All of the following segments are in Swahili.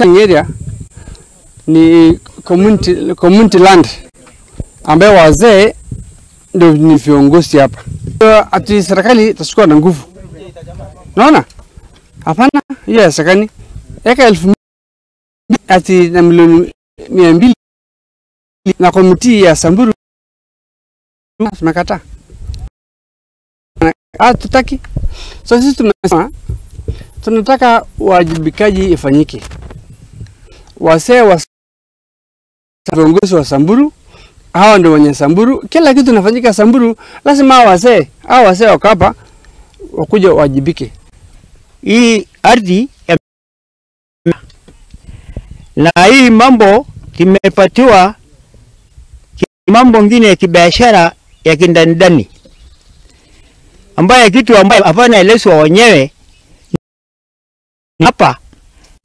Area ni community land ambayo wazee ndio ni viongozi hapa. Ati serikali itachukua na nguvu. Unaona? Hapana, hiyo haiwezekani. Eka 1000 ati na milioni 200 na komiti ya Samburu tumekataa. Hatutaki. So sisi tumesema tunataka uwajibikaji ifanyike. Wazee wa viongozi wa Samburu, hawa ndio wenye Samburu, kila kitu kinafanyika Samburu, lazima hawa wazee wako hapa wakuja wajibike. Hii ardhi na hii mambo kimepatiwa mambo ngine ya kibiashara ya kindani, ambaye kitu ambaye hapana elezwa wenyewe hapa.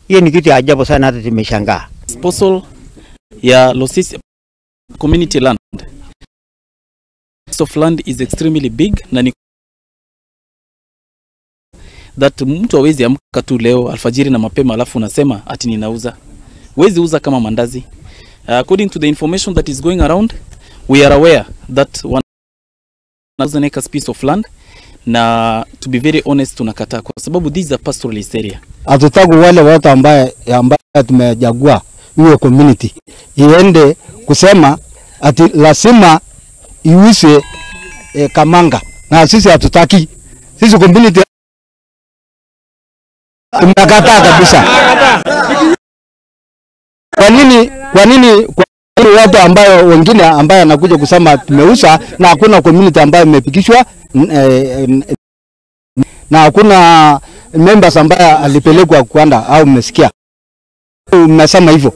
Hiyo ni kitu ya ajabu sana, hata tumeshangaa. Disposal ya Losisi community land. Of land is extremely big na ni that mtu hawezi amka tu leo alfajiri na mapema alafu unasema ati ninauza. Huwezi uza kama mandazi. According to the information that is going around, we are aware that 1,000 acres piece of land, na to be very honest tunakataa kwa sababu this is a pastoralist area. Hatutaki wale watu ambaye tumechagua hiyo community iende kusema ati lazima iuse Kamanga, na sisi hatutaki. Sisi community tumekataa kabisa. Kwa nini watu ambayo wengine ambaye anakuja kusema tumeuza na hakuna community ambayo imepikishwa na hakuna members ambaye alipelekwa kwanda au mmesikia mmesema hivyo?